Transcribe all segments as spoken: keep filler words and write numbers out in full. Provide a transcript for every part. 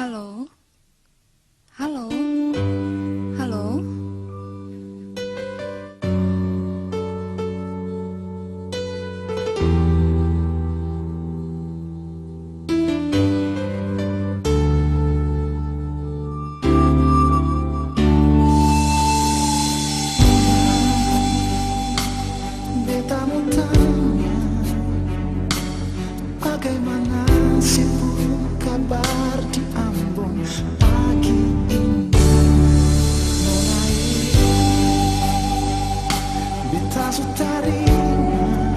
Halo? Halo? Halo? Beta mo tanya, bagaimana se pung kabar di Ambon pagi ini? Nona e, beta su tarima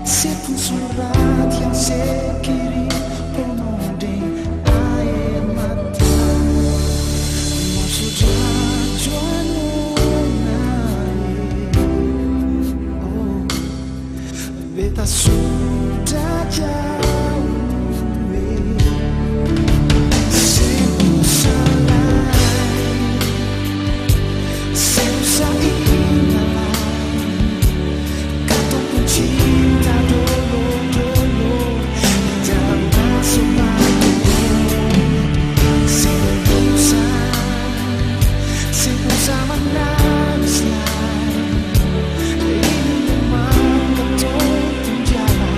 se pung surat yang se kirim, pono deng aer mata. Mo sudah jua nona e, oh, beta sudah jauh e. Seng usah lai, seng usah inga lai. Katong pung cinta dolo-dolo, jangan maso-maso. Seng usah, seng usah manangis lai. Ini memang katong pung jalan.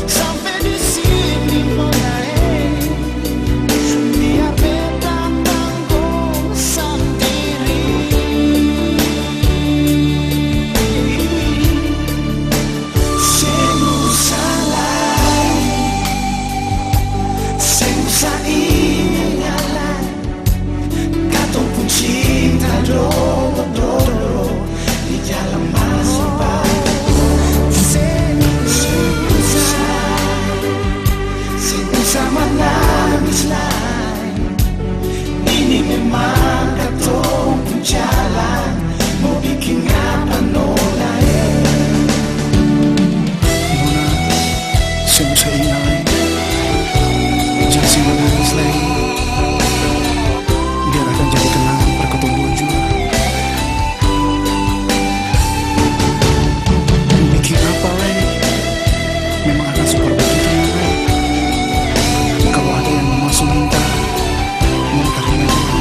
Sampe di sini, Nona e, biar beta tanggong sandiri. Seng usah lai, seng usah inga lai. Katong pung cinta dolo-dolo di jalan maso baku. Seng usah, seng usah manangis lai. Ini memang katong pung jalan. Mo biking apa nona e? Nona, seng usah inga lai. Jang seng manangis lai. Biar akang jadi kenangan par katong dua jua. Mo biking apa lai? Memang akang su par bagitu, nona. Kalo ada yang mama su minta, nona tarima jua.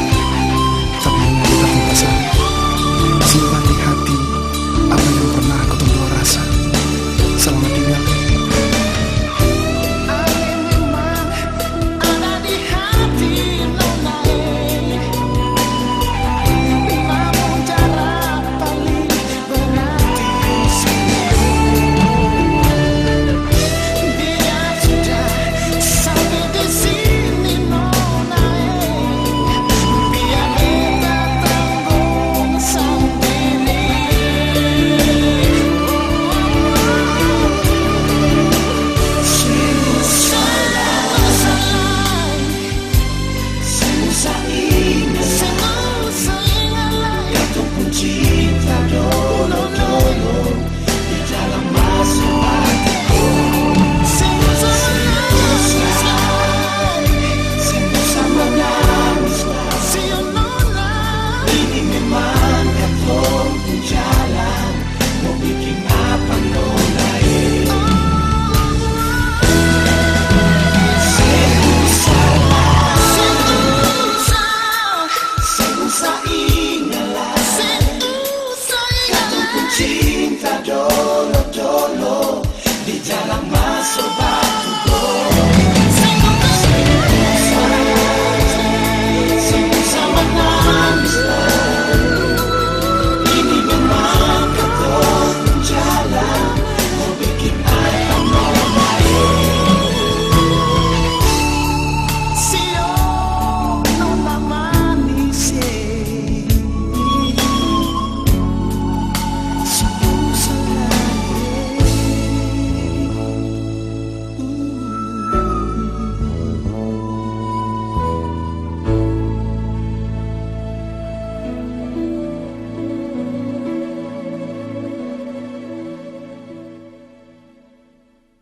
Tapi nona beta pung pasan, simpan di hati apa yang pernah katong dua rasa. Selamat tinggal. Seng usah inga, seng usah inga lai. Katong pung cinta dolo-dolo di dalam masa lalu. Seng usah lai, seng usah manangis lai. Ini memang katong pung jalan. Mo biking apa nona e? Seng usah, seng usah, seng usah inga lai. Katong pung cinta dolo-dolo di jalan maso.